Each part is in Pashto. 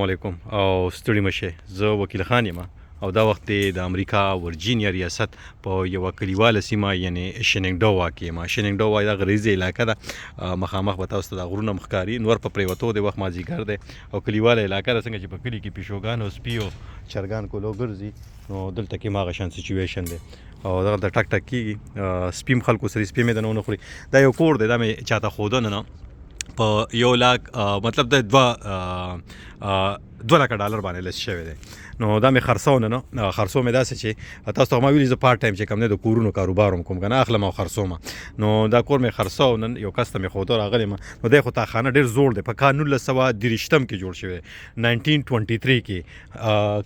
علیکم او ستړي مشه، زه وکیل خان یم او دا وخت د امریکا ورجینیا ریاست په یوه کلیواله سیمه یعنی شیننګډووا کې یم. شیننګډووا دا غریزه علاقه ده، مخامخ به تاسو ته دا غرونه هم ښکاري. نور په پریوتو دی، وخت مازیګر دی او کلیواله علاقه ده. څنګه چې په کلي کې پیشوګان او سپي او چرګان کولو ګرځي، نو دلته کې هماغه شان سچویشن دی او دغلته ټک ټک کېږي. سپي هم خلکو سره سپي مې دنه ونه خوري. دا یو کور دی، دا مې چاته ښودنه نه په یو لاک، مطلب د 2 لکه ډالر باندې لست شوی دی. نو دا مې خرڅونه نه خرڅو مې داسې چې تاسو ته ما ویلي، زه پارت ټایم چې کوم نه د کورونو کاروبار هم کوم کنه، اخلم او خرڅوم. نو دا کور مې خرڅو، نن یو کس ته مې ښودو راغلی ما. نو دی خو تاخانه ډېر زوړ دی، په کال 1923 کې جوړ شوی دی، 1923 کې،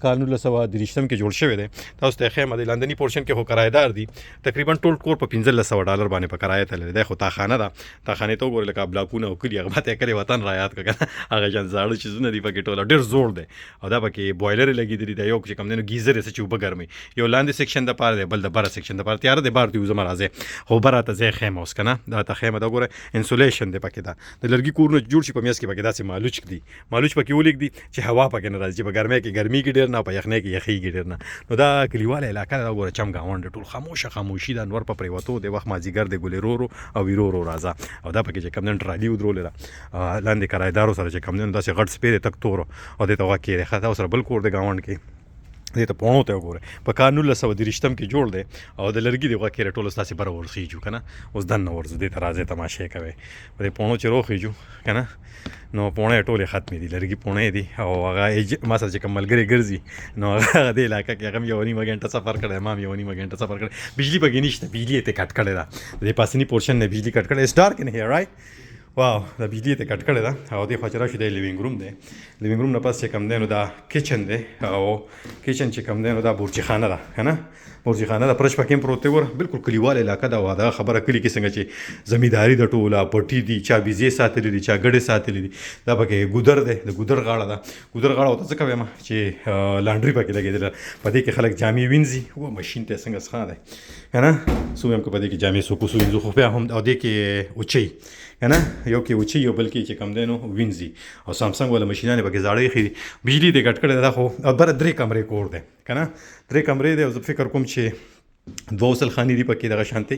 کال 1923 کې جوړ شوی دی. تاسو ته ښیم، د لاندني پورشن کې خو کرایدار دي. تقریبا ټول کور په 1500 ډالر باندې په کرایه تللی دی. خو تاخانه ده، تاخانې ته وګورئ، لکه بلاکونه او کلي، هغه ماته کلي وطن را یاد کړه. هغه شان زاړه چیزونه دي پکې ټول، ډېر زوړ دی. او دا پکې بوایلر لګېدلی دی، یو چې کوم دی نو ګیزر یې څه چې اوبه ګرمي. یو لاندې سیکشن د پاره دی، بل د بره سیکشن د پاره. تیاره دی، بار دی وزم راځي، خو بره ته ځای خیمه اوس کنه، دا ته خیمه ده. ګوره، انسولیشن دی پکې. دا د لرګي کورونه جوړ شي، په میاس کې پکې داسې مالوچ دي، مالوچ پکې ولیک دي چې هوا پکې نه راځي، چې په ګرمۍ کې ګرمي کې ډېر نه، په یخنۍ کې یخیږي ډېر نه. نو دا کلیواله علاقه ده. وګوره، چم ګاونډ ټول خاموشه خاموشي ده، نور په پریوتو دی، وخت مازیګر دی. ګلې رورو او ویرورو راځه. او دا پکې چې کوم دی ټرالي ودرولې ده لاندې کرایدارو سره چې کوم دی. داسې غټ سپی دی تک تورو او دې ته غوږ کېږي. ښه، دا سره بل کور دی ګاونډ کې. دې ته پوڼو ته وګوره، په کال 1923 کې جوړ دی او د لرګي دی. غوږ کېږي ټول. ستاسې بره ورخیږو که نه، اوس دننه ورځو. دې ته راځئ، تماشې کوئ. په دې پوڼو چې روخیږو که نه، نو پوڼې ټولې ختمې دي، لرګي پوڼې دي. او هغه ما سره چې کوم ملګری ګرځي، نو هغه دې علاقه کې هغه هم یوه نیمه ګنټه سفر کړی، ما هم یوه نیمه ګنټه سفر کړی. بجلي پکې نشته، بجلي یې ته کټ کړې ده، د دې پاسني پورشن نه بجلي کټ کړې. It's dark in here, right? Wow، دا بجلی ته کټ کړې ده. او دې خوا چې راشو، دی لیوینګ روم دی. لیوینګ روم نه پس چې کوم دی نو دا کچن دی، او کچن چې کوم دی نو دا بورچیخانه ده که نه، بورچیخانه ده. فرش پکې هم پروت دی. ګوره، بالکل کلیواله علاقه ده. او دا خبره کلي کې څنګه چې زمینداري ده، ټوله پټي دي، چا بیزې ساتلې دي، چا ګډې ساتلې دي. دا پکې ګودر دی، د ګودر غاړه ده. ګودر غاړه ورته ځکه وایم چې laundry پکې لګېدله، په دې کې خلک جامې وینځي. و ماشین ته څنګه څخه دی که نه، څو وایم که په دې کې جامې څوک اوس وینځو، خو بیا هم. او دې کې اوچي که نه، یو کې اوچي، یو بل کې چې کوم دی نو وینځي. او سامسنګ والا ماشینانې پکې زاړه ایښي دي، بجلي دې کټ کړې ده. دا خو بره درې کمرې کور دی که نه، درې کمرې دی. او زه فکر کوم چې دوه غسلخانې دي پکې دغه شانتې.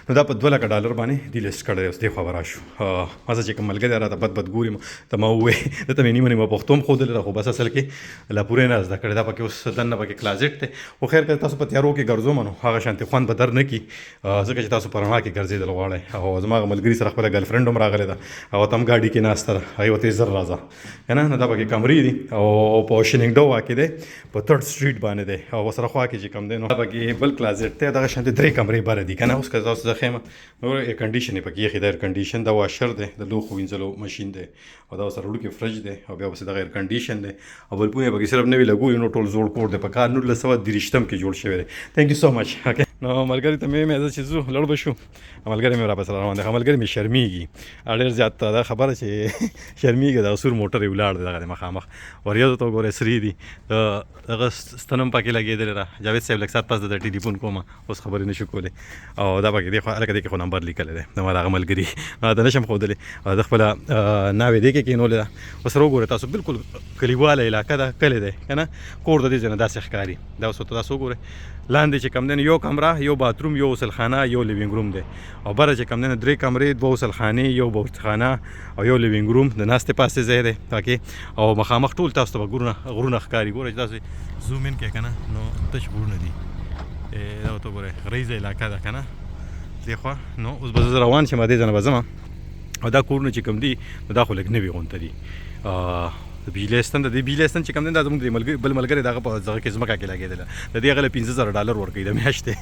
نو دا په 2 لکه ډالر باندې دی لیست کړی. اوس دې خوا به راشو. ما سره چې کوم ملګری راته بد بد ګوري، ته ما ووایي، ده ته مې نیمه نیمه پښتو هم ښودلې ده، خو بس اصل کې لا پوره نه زده کړې. دا پکې اوس دننه پکې closet دی. خو خیر، که تاسو په تیارو کې ګرځوم نو هغه شانتې خوند به در نه کړي، ځکه چې تاسو په رڼا کې ګرځېدل غواړئ. او زما هغه ملګري سره خپله ګرل هم راغلې ده، هغه ته هم ګاډي کې ناسته ده، هغې ورته زر راځه که نه. نو دا پکې کمرې دي او په شیننګډووا کې دی، په Third Street باندې دی. او ورسره خوا کې چې کوم دی نو دا پکې بل closet دی. دغه شانتې درې کمرې بره دي که نه. اوس که تاسو زه ښیم، نو air condition یې پکې ایښی دی، air condition. دا washer دی، د لوښو وینځلو ماشین دی. او دا ورسره وړوکی fridge دی او بیا ورپسې دغه air condition دی. او بلپونه یې پکې صرف نوي لګولي. نو ټول زوړ کور دی، په کال 1923 کې جوړ شوی دی. Thank you so much. Okay، نو ملګري ته مې زه چې ځو لړ به شو، ملګری مې راپسې روان دی. ملګری مې شرمیږي ډېر زیات، دا خبره چې شرمیږي. دا سور موټر یې ولاړ دی، دغه دی مخامخ. وریځو ته وګورئ، سرې دي، دغه ستنم پکې لګېدلې ده. جاوید صاحب لږ ساعت پس د ټلیفون کوم، اوس خبرې نشو کولی. او دا پکې دی، خو هلکه دې کې خو نمبر لیکلی دی د ما دغه ملګري، دا نه شم ښودلی. او د خپله ناوې دې کې کېنولې ده. ورسره وګورئ تاسو، بالکل کلیواله علاقه ده، کلی دی که نه. کور د دې ځای نه داسې ښکاري. دا اوس ورته تاسو وګورئ، لاندې چې کوم دی نو یو کمره، یو bathroom، یو غسلخانه، یو living room دی. او بره چې کوم دی نو درې کمرې، دوه غسلخانې، یو باورچیخانه او یو living room، د ناستې پاستې ځای دی پکې. او مخامخ ټول تاسو ته به غرونه غرونه ښکاري. ګورئ چې تاسو zoom in کې که نه، نو تش غرونه دي. دا ورته وګورئ، غریزه علاقه ده که نه دې خوا. نو اوس به زه روان شم، دې ځای نه به ځم. او دا کورونه چې کوم دي نو دا خو لږ نوي غونته دي. د بجلی ستن د دې بجلی ستن چې کوم دی، دا زموږ د ملګري بل ملګری دغه په دغه کې ځمکه کې لګېدله. د دې هغه له 5000 ډالر ورکوي د میاشتې.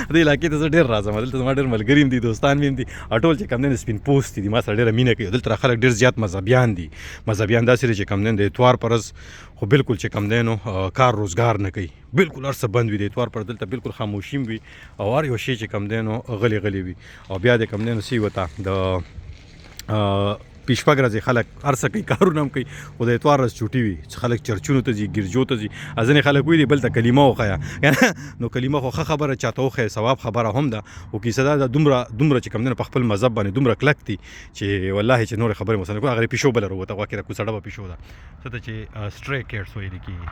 دې علاقې ته زه ډېر راځم، دلته زما ډېر ملګري هم دي، دوستان مې هم دي. او ټول چې کوم دی سپین پوستي دي، ما سره ډېره مینه کوي. دلته خلک ډېر زیات مذهبیان دي. مذهبیان داسې دي چې کوم دی د اتوار پر ورځ خو بالکل چې کوم دی نو کار روزګار نه کوي، بالکل هر څه بند وي. د اتوار پر دلته بالکل خاموشي وي او هر یو شی چې کوم دی نو غلی غلی وي. او بیا د کوم دی نو سی وته د شپږ ورځې خلک هر څه کوي، کارونه هم کوي، خو د اتوار ورځ چوټي وي چې خلک چرچونو ته ځي، ګرجو ته ځي. ځینې خلک وایي بل ته کلمه وښیه، نو کلمه خو ښه خبره چاته وښیه، ثواب خبره هم ده، خو کیسه دا ده دومره دومره چې کوم دی په خپل مذهب باندې دومره کلک دي چې والله چې نورې خبرې مو سره نه کوو. هغه پیشو بله راووته، غوا کې د کوڅه ډبه پیشو ده، څه ته چې سټری کیټس ویل کېږي.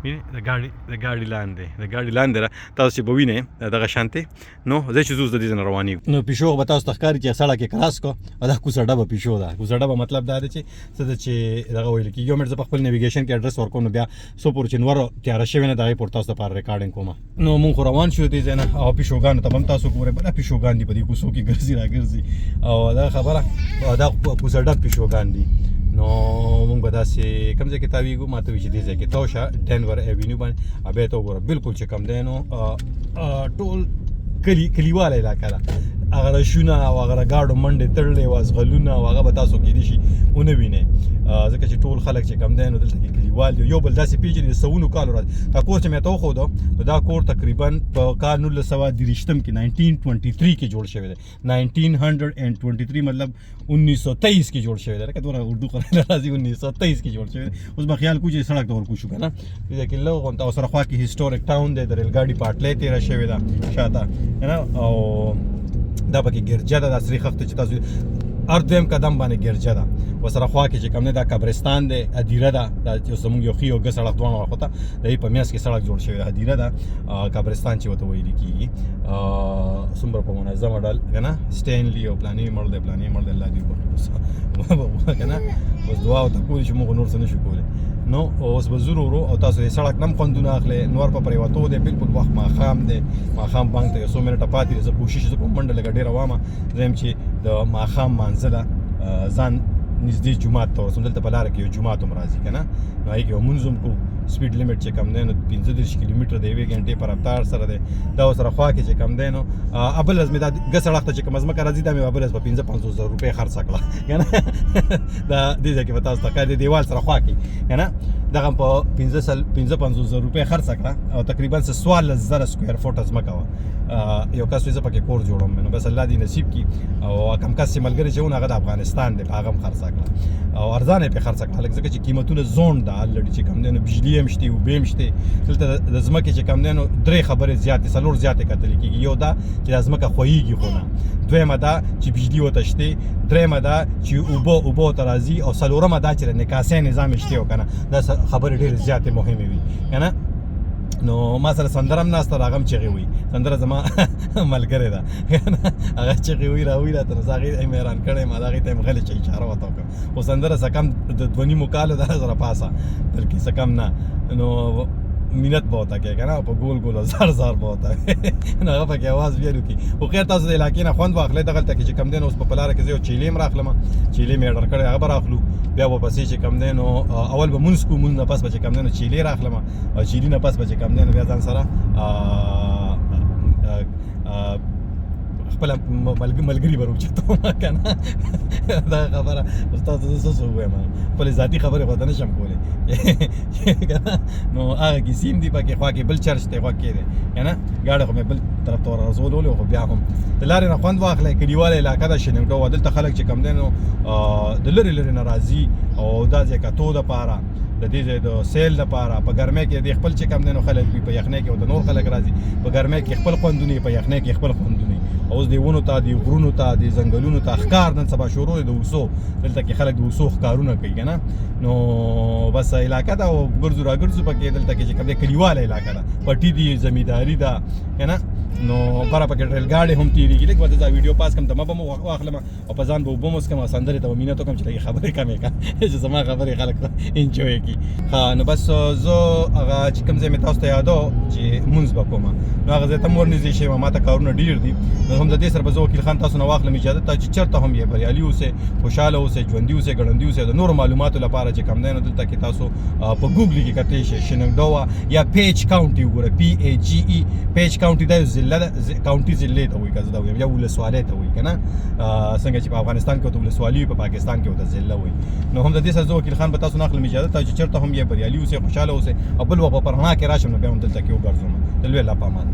وینئ د ګاډي د ګاډي لاندې را تاسو چې به وینئ دغه شانتې. نو زه چې ځو د دې نه روانېږو. نو پیشو به تاسو ته ښکاري چې سړک یې cross کو، او دا کوڅه ډبه پیشو ده. کوڅه ډبه مطلب دا دی چې څه ده چې دغه ویل کېږي. یو منټ، زه په خپل navigation کې اډرس ورکوم، نو بیا څو پورې چې نور تیاره شوې نه د هغې پورې تاسو دپاره recording کوم. نو مونږ خو روان شو دې ځای نه، او پیشوګانو ته به هم تاسو ګورئ، بله پیشوګان دي په دې کوڅو کې ګرځي راګرځي، او دا خبره دا کوڅه ډب پیشوګان دي. نو مونږ به داسې کوم ځای کې تاویږو؟ ما ته وایي چې دې ځای کې تاو شه، ډنور ایوینیو باندې. بیا ته وګوره بالکل چې کوم دی نو ټول کلی کلیواله علاقه ده. هغه رشونه او هغه ګاډو منډې تړلې او ځغلونه او هغه به تاسو کېدی شي ونه وینئ، ځکه چې ټول خلک چې کوم دی نو دلته کې کلیوال دي، یو بل داسې پېژني د سوونو کالو راځي. دا کور چې مې ته وښودو، نو دا کور تقریبا په کال 1923 کې، 1923 کې جوړ شوی دی. 1923 مطلب 1923 کې جوړ شوی دی. لکه دومره اردو خو نه راځي. 1923 کې جوړ شوی دی. اوس به خیال کو چې سړک ته ورکو شو که نه، دې کې لږ غونته او سره خوا کې historic town دی، د ریل ګاډي پاټلۍ تېره شوې ده شاته که نه، او دا پکې ګرجه ده. دا سرې خښتې چې تاسو هر دویم قدم باندې ګرجه ده. وسره خوا کې چې کوم دی دا قبرستان دی، هدیره ده. دا چې زموږ یو ښي او ګه سړک دواړو اړخو ته د په میاس کې سړک جوړ شوی دی، هدیره ده، قبرستان چې ورته ویل کېږي. څومره په منظمه ډول که نه، سټینلی او پلانې مړ دی، پلانې مړ دی، الله دې وبخښي که نه. اوس دعا ورته کولی چې موږ نور څه نه شو کولی. نو اوس به ځو ورو او تاسو یې سړک نم خوندونه اخلئ. نور په پریوتو دی، بالکل وخت ماښام دی، ماښام بانک ته یو څو منټه پاتې دی. زه کوشش زه کوم منډه لږه ډېره وامه، زه یم چې د ماښام مانځله ځان نږدې جومات ته ورسوم. دلته په لاره کې یو جومات هم راځي که نه، نو هغې کې به مونځ هم کوو. speed limit چې کم دی نو 35 کیلومتره د یوې ګنټې په رفتار سره دی. دا ورسره خوا کې چې کم دی نو ابل ورځ مې دا ګه سړک ته چې کومه ځمکه راځي، دا مې ابل ورځ په 55,000 روپۍ خرڅه کړه که نه. دا دې ځای کې به تاسو ته ښکاري، د دیوال سره خوا کې که نه، دغه هم په 55,000 روپۍ خرڅه کړه، او تقریبا څه 14,000 square فوټه ځمکه وه. یو کس وایي زه پکې کور جوړوم، نو بس الله دې نصیب کړي. او کم کس چې ملګری چې و، هغه د افغانستان دی، په هغه هم خرڅه کړه او ارزانه یې پرې خرڅه کړه، ځکه چې قیمتونه زون ده already چې کم دی نو بجلی هم شته، اوبه هم شته. دلته د ځمکې چې کم دی نو درې خبرې زیاتې، څلور زیاتې کتل کېږي. یو دا چې دا ځمکه خویږي خو نه، دویمه دا چې بجلی ورته شته، درېیمه دا چې اوبه ورته راځي، او څلورمه دا چې د نکاسۍ نظام یې شته او که نه. دا خبرې ډېرې زیاتې مهمې وي که نه. نو ما سره سندره هم ناسته ده، هغه هم چغې وایي. سندره زما ملګرې ده، هغه چغې وایي راوایي راته، نو زه هغې یم حیران کړی یم، هغې ته یم غلی چې اشاره ورته وکړم. خو سندره څه کم د 2.5 کالو ده سره پاسه، بلکې څه کم نه، نو مینت به ورته کوې که نه، په ګول ګول زار زار به ورته، نو هغه پکې اواز بیا کوي. خو خیر، تاسو د علاقې نه خوند واخلئ. دغلته کې چې کم دی نو اوس په لاره کې زه یو چیلې هم راخلم، چیلې مې order کړی، هغه به راخلو. بیا به پسې چې کم دی نو اول به مونځ کوو، مونځ نه پس به چې کم دی نو چیلې راخلم، او چیلې نه پس به چې کم دی نو بیا ځان سره خپل ملګری به روچتوم که نه. دا خبره اوس تاسو ته څه ووایم، خپلې ذاتي خبرې خو ته نه شم کولی که نه. نو هغه کیسې هم دي پکې. خوا کې بل چرچ دی، خوا کې دی که نه. ګاډی خو مې بل طرف ته ورغورځولو، خو بیا هم د لارې نه خوند واخلئ. کلیواله علاقه ده شیننګډوه. دلته خلک چې کم دی نو د لرې لرې نه راځي، او دا ځای کتو دپاره، د دې ځای د سیل دپاره. په ګرمۍ کې د خپل چې کم دی نو خلک وي، په یخنۍ کې ورته نور خلک راځي. په ګرمۍ کې خپل خوندونه، په یخنۍ کې خپل خوندونه. اوس د ونو ته، د غرونو ته، د ځنګلونو ته ښکار نن سبا شروع دی د اوسو. دلته کې خلک د اوسو ښکارونه کوي که نه. نو بس علاقه ده او ګرځو راګرځو پکې. دلته کې چې کوم دی کلیواله علاقه ده، پټي دي، زمینداري ده که نه. نو بره پکې ریل ګاډی هم تېرېږي. لږ به دا ویډیو پاس کړم، دمه به مو واخلم او په ځان به اوبه وڅښم او سندرې ته به مینت وکړم چې لږې خبرې کمې کړه چې زما خبرې خلک enjoy کړي. ښه، نو بس زه هغه چې کوم ځای مې تاسو ته یادو چې مونځ به کوم، نو هغه ځای ته هم ورنږدې شوم، ما ته کارونه ډېر دي. نو هم د دې سره به زه وکیل خان تاسو نه واخلم اجازه ته چې چېرته هم یې بریالي اوسئ، خوشحاله اوسئ، ژوندي اوسئ، ګړندي اوسئ. د نورو معلوماتو لپاره چې کوم دی نو دلته کې تاسو په ګوګل کې کتلی شئ، شیننګډوه یا پیج کاونټي وګوره، PAGE، پیج کاونټي. دا یو ضلع ده، کاونټي ضلع ته وایي که زه دا وایم، یا ولسوالۍ ته وایي که نه. څنګه چې په افغانستان کې ورته ولسوالي وي، په پاکستان کې ورته ضلع وایي. نو هم د دې سره زه وکیل خان به تاسو نه اخلم اجازه ته چې چېرته هم یې بریالي اوسئ، خوشحاله اوسئ، او بل وخت به په رڼا کې راشم، نو بیا هم دلته کې وګرځم. د لوی الله په امان.